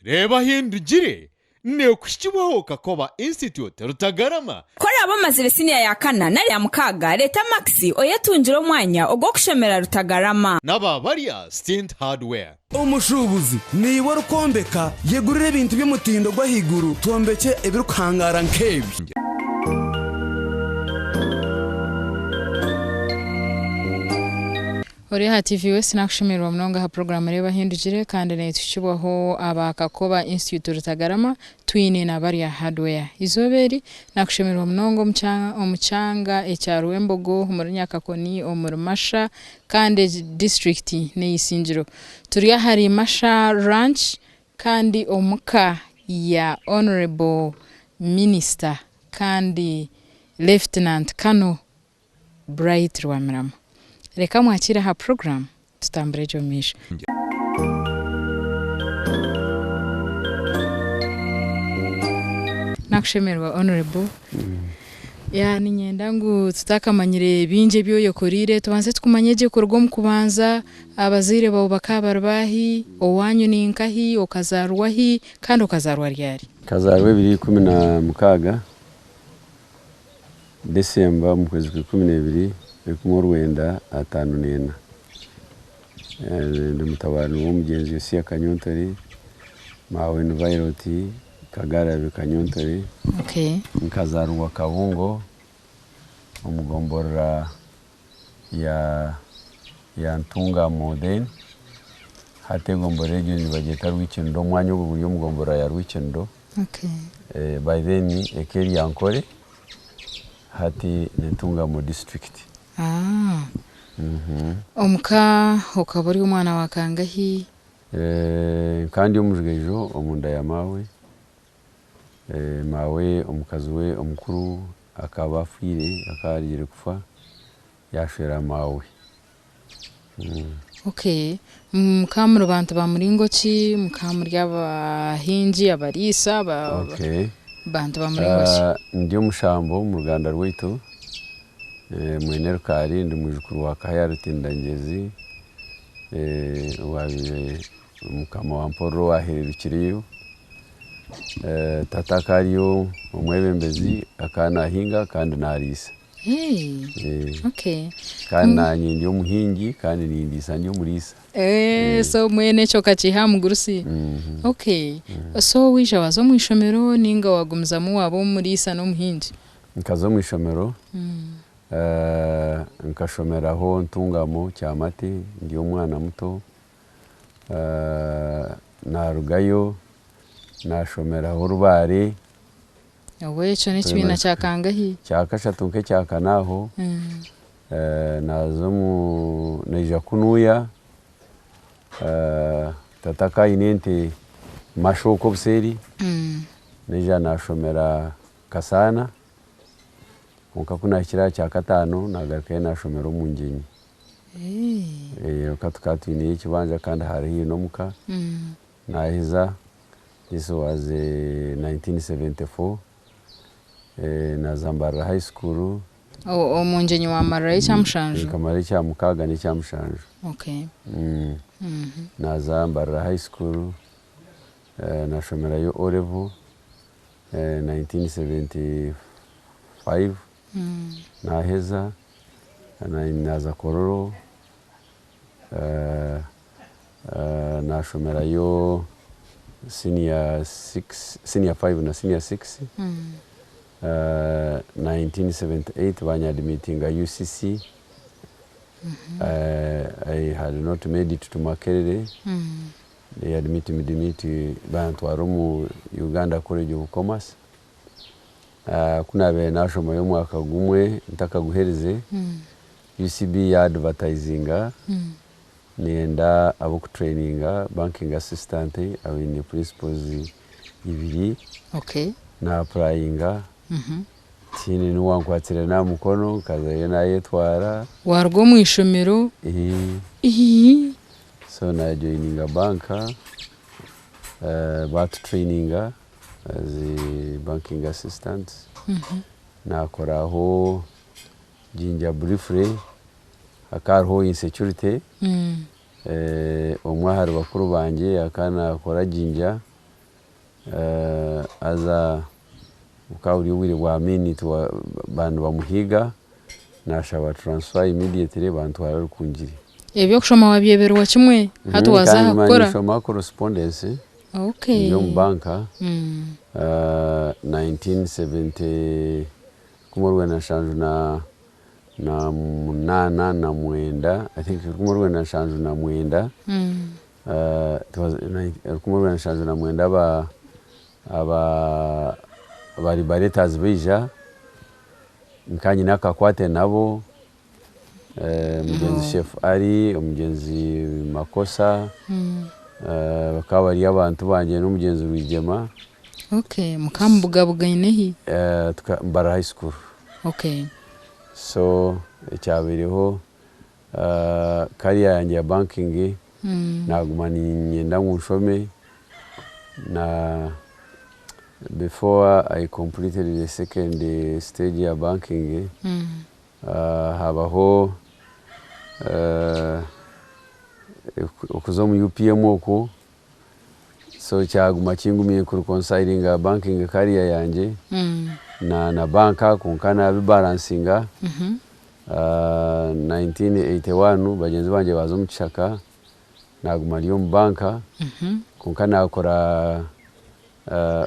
Reeba ahindugire neekuhikibwaho Kakoba Institute Rutagarama. Ku oraabe omazire siniya ya kana nari ya mukaaga, reeta makisi oyetungire omwanya ogw'okushomera Rutagarama. N'aba barya Stint Hardware. Omushuubuzi, niiwe orikwombeka, yegurire ebintu by'omutindo gw'ahaiguru twombekye ebirikuhangaara nk'ebi. Ori aha TV West nakushemererwa munonga aha puroguramu Reeba Ahindugire kandi netuhikibwaho aba Kakoba Institute Rutagarama twine na Barya Hardware. Eizooba eri nakushemererwa munonga omu kyanga ekya Rwembogo omuri Nyakakoni omuri Masha kandi egi disiturikiti n'eisingiro. Turi ahari Masha Ranch kandi omuka ya Honourable Minister kandi Lieutenant Colonel Bright Rwamirama. Reka mwakiire aha puroguraamu tutambure gye omu maisho. Nakushemererwa Honourable. Ya niinyenda ngu tutakamanyire bingi ebi oyekoreire tubanze tukumanye gye kuruga omu kubanza, abazaire baawe bakaba bari baahi, owaanyu ni nkahi, okazaarwa hi kandi okazaarwa ryari? Nkazaarwa ebiro 16 December omu kwezi kwa 12 1954. Ndi mutabani w'omugyenzi Yosia Kanyontore, maawe ni Violet Kagarabi Kanyontore. Nkazaarwa Kabungo omu gomborora ya ya Ntungamo then hati egomborora egyo nibagyeta Rwikindo, omwanya ogwo guri omu gomborora ya Rwikindo. By then eka eri Ankole hati ni Ntungamo district. Omuka okaba ori omwana wa kangahi? Nkaba ndi omujugaijo omunda ya maawe. Maawe omukazi we omukuru akaba afiire, akaba arugire kufa yashwera maawe. Okay. Mukaba muri bantu ba muringo ki? Mukaba muri abahingi, abariisa, bantu ba muringo ki? Ndi omushambo omu ruganda rwaitu, mwene Rukaari, ndi mwijukuru wa Kahaya Rutindangyezi owaabaire mukama wa Mpororo owaahererukireyo. Tata akaba ari omwebembezi, akaba naahinga kandi naariisa. Kandi naanye ndi omuhingi kandi nindiisa ndi omuriisa. So mbwenu ekyo okakiiha aha mugurusi? Okay. So waija waaza omu ishomero nainga waagumizamu waaba omuriisa n'omuhingi? Nkaza omu ishomero, nkashomeraho Ntungamo, Kyamate ndi omwana muto. Naarugayo naashomeraho Rubare. Obwo ekyo n'ekibiina kya kangahi? Kya kashatu nk'ekya kana aho. Naaza omu naija kunuya, tata akaba aine ente Masha okwo obuseeri, naija naashomera Kasaana, kwonka ku naahikire aha kyakataano naagarukayo naashomera omu Ngyenyi. Kwonka tukaba twineyo ekibanja kandi hari haihi n'omuka. Naaheza, this was 1974, naaza Mbarara High School. Omu Ngyenyi waamarirayo ekya mushanju? Nkamarayo ekya mukaaga n'ekya mushanju. Naaza Mbarara High School, naashomerayo O Level 1975, naaheza naaza Kololo. Naashomerayo senior six, senior five na senior six. 1978 baanyadimitinga UCC. I had not made it to Makerere. They admitted me to bantwara omu Uganda College of Commerce. Ku naabaire naashomayo omwaka gumwe ntakaguherize, UCB ya advertisinga neyenda aboku traininga banking assistant abaine principles ibiri na applyinga tihaine nowankwatsire naha mukono nkazayo nayetwara. Waruga omu ishomero? Eeh so na joininga bank batu traininga as banking assistant nakoraho Jinja briefly, hakaba hariho insecurity, omwe ahari bakuru bangye akaba nakora Jinja. Haza bukaba buri obwire bwa Amin baaba nibamuhiiga, nashaba transfer immediately bantwara Rukungiri. Eby'okushoma wabyeberwa kimwe hati waaza aha kukora? Nshoma correspondence ndi omu banka 1970 1978 na mwenda, I think 1979, 1979 aba aba liberators baija, nkaba nyine akakwate nabo, omugyenzi Chef Ali, omugyenzi Makosa, bakaba bari abantu bangye n'omugyenzi Rwigyema. Okay, mukaba mubugabugaine hi? Mbarara High School. So ekyabaireho career yangye ya banking naguma niinyenda ngu nshome na before I completed the second stage ya banking habaho okuza omu UPM okwo so kyaguma kingumiire ku reconcilinga banking career yangye na banka kwonka nabibalansinga. 1981 bagyenzi bangye baaza omu kishaka naguma ndi omu banka kwonka nakora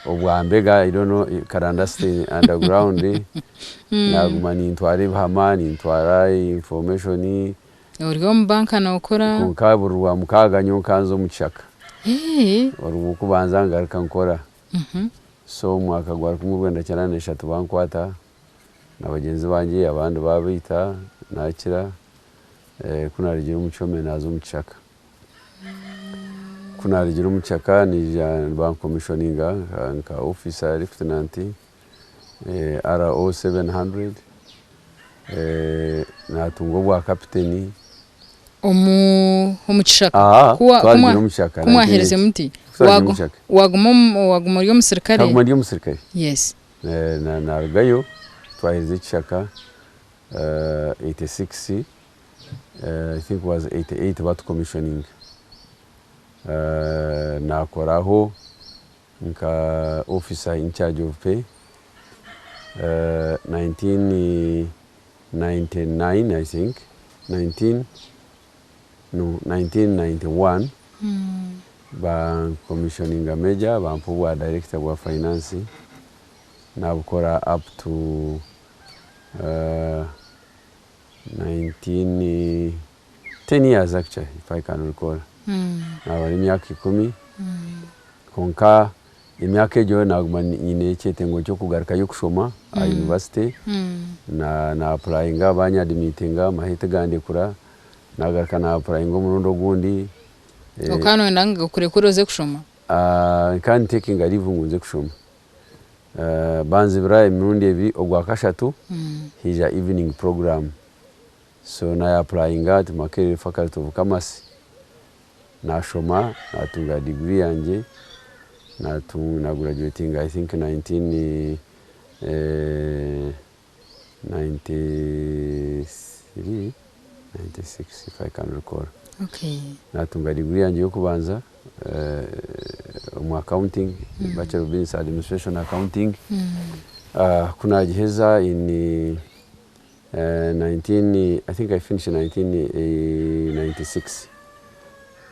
obwambega I don't know clandestine underground naguma nintwara ebihama nintwara information. Ori omu banka nokora? Kwonka buri rwamukaaga nyowe nkanza omu kishaka orw'okubanza ngaruka nkora. So omwaka gwa 1993 bankwata na bagyenzi bangye abandi babaita nakira ku narugire omu kihome naaza omu kishaka. Ku narugire omu kishaka naija bankomishoninga nka officer lieutenant RO 700 natunga obwa kapiteni. Omu kishaka? Twarugire omu kishaka. Ku mwaherize muti waguma ori omusirikare? Nkaguma ndi omusirikare. Yes. Narugayo twaherize ekishaka 86 I think was 88 batukomishoninga. Nakoraho nka officer in charge of pay 1999 I think 19 no 1991 bankomishoninga major bampa obwa director bwa finance nabukora up to 19 10 years actually if I can recall nabara emyaka ikumi kwonka emyaka egyo naguma nyine ekyetengo ky'okugarukayo kushoma aha university na na applyinga banyadimitinga amahe tigandekura nagaruka na applyinga omurundi ogundi. Okaba noyenda ngu gakurekure oze kushoma? Nkaba nintekinga leave ngu nze kushoma. Banzibira emirundi ebiri ogwakashatu haija evening program so naya applyinga at Makerere Faculty of Commerce nashoma natunga degree yangye na graduatinga I think 1993, 96 if I can recall. Natunga degree yangye y'okubanza omu accounting, Bachelor of Business Administration Accounting. Ku nagiheza in 19, I think I finished in 1996,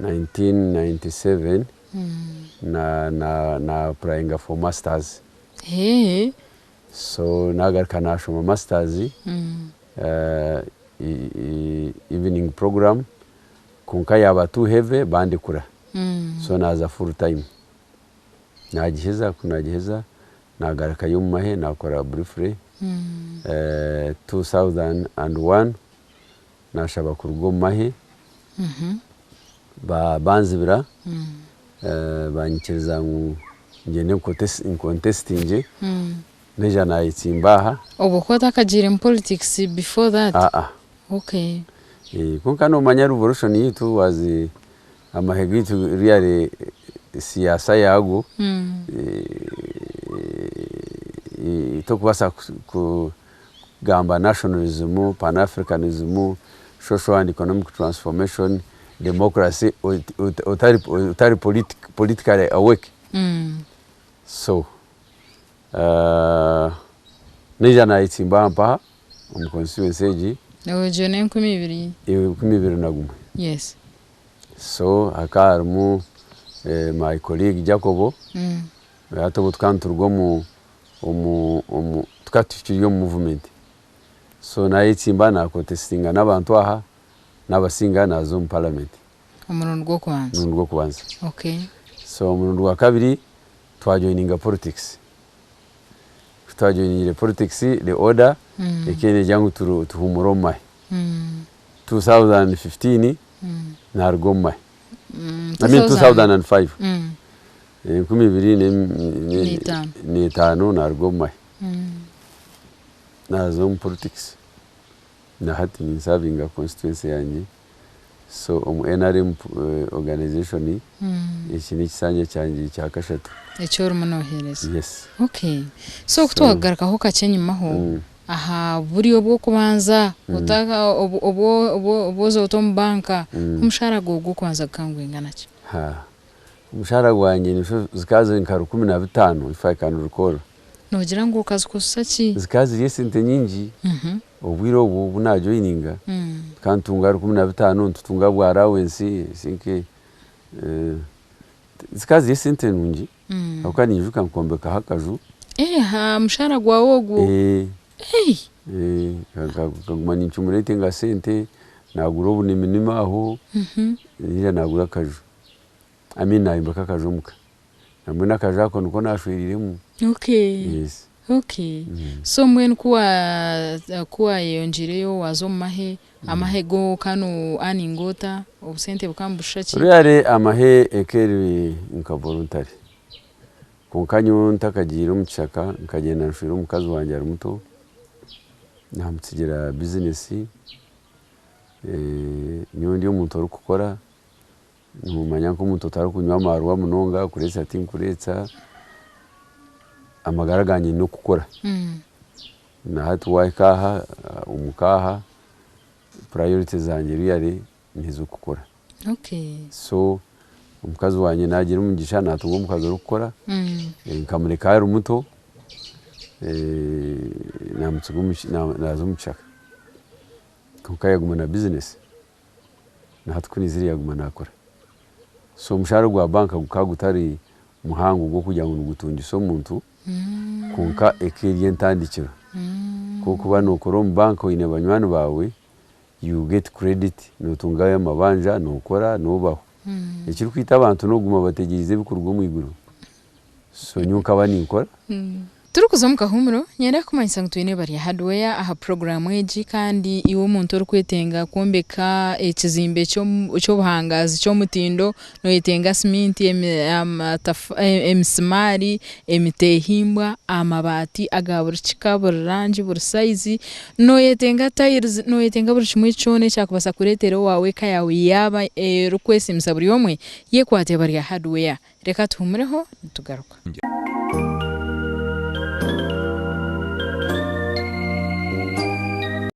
1997 na na na applyinga for masters. So nagaruka nashoma masters evening program kwonka yaba too heavy bandekura so naza full time nagiheza ku nagiheza nagarukayo omu mahe nakora briefly 2001 nashaba kuruga omu mahe banzibira banyikiriza ngu ngyende nkontesitingye naija nayetsimba aha. Obwo ku otakagiire mu politics before that? Aa. Kwonka nomanya revolution yaitu was amahe gaitu really siyaasa yaago tokubaasa kugamba nationalism, pan africanism, social and economic transformation, democracy otari politically awake. So naija nayetsimba aha mpaha omu constituency egi. Egyo n'enkumi ibiri? 2001. Yes. So hakaba harimu my colleague Jacobo, hati obu tukaba nituruga omu omu omu tukaba tukiri omu movement. So nayetsimba nacontestinga n'abantu aha, nabasinga naza omu parliament. Omurundi gw'okubanza? Omurundi gw'okubanza. So omurundi gwa kabiri twajoininga politics. Ku twajoiningire politics, the order ekaba negira ngu tuhuumure omu mahe. 2015 naruga omu mahe. I mean 2005. 2005 naruga omu mahe. Naza omu politics. Na hati ninservinga constituency yangye. So omu NRM organization eki n'ekisanja kyangye kya kashatu. Eki orimu nooheereza? Yes. Okay. So ku twagarukaho kakye enyimaho aha buryo bw'okubanza obu oza ota omu banka, omushaara gwawe gw'okubanza gukaba nigwingana ki? Ha, omushaara gwangye zikaba ziri nka 15, if I can recall. Noogira ngu okazikozesa ki? Zikaba ziri esente nyingi obwire obwo obu najoininga. Tukaba nitutunga 15, nitutunga bwa allowance, I think zikaba ziri esente nungi ahabw'okuba ninyijuka nkombekaho akaju. Aha mushaara gwawe ogwo? Eh. Nkaguma nincumulatinga sente, nagura obuniminimi aho, naija nagura akaju. I mean nayombeka akaju omuka. Nambwenu akaju ako niko nashweriremu. Yes. Okay. So mbwenu ku wa ku waayeyongyeireyo waaza omu mahe, amahe go kanu earninga ota? Obusente bukaba nibushusha ki? Really amahe eka eri nka voluntary. Kwonka nyowe ntakagiire omu kishaka nkagyenda nshwera omukazi wangye ari muto, namutsigira business, nyowe ndi omuntu orikukora, Noomanya nk'omuntu otarikunywa amaarwa munonga, kureetsa tinkureetsa, amagara gangye n'okukora. Na hati waahika aha, omuka aha, priority zangye really n'ez'okukora. So omukazi wangye naagira omugisha naatunga omukazi orikukora, nkamureka ari muto, naamutsiga naaza omu kishaka. Kwonka yaaguma na bizinesi. Na hati ku naizire yaguma nakora. So omushaara gwa banka gukaba gutari muhango gw'okugira ngu nigutungisa omuntu kwonka eka eri entandikiro. Ku orikuba nokora omu banka oine banywani baawe, you get credit, notungayo amabanja, nokora, nobaho. Ekirikwita abantu n'okuguma bategyereize ebirikuruga omu iguru. So nyowe nkaba ninkora. Turikuza omu kahuumuro, niinyenda kukumanyisa ngu twine Barya Hardware aha puroguraamu egi kandi iwe omuntu orikwetenga kwombeka ekizimbe ky'obuhangaazi ky'omutindo, noyetenga siminti, emisimaari, emiteehimbwa, amabaati aga buri kika, buri rangi, buri sayizi, noyetenga tayirizi, noyetenga buri kimwe kyona ekyakubaasa kureetera owaawe eka yaawe yaaba erikwesiimisa buri omwe, yekwate Barya Hardware. Reka tuhumureho nitugaruka.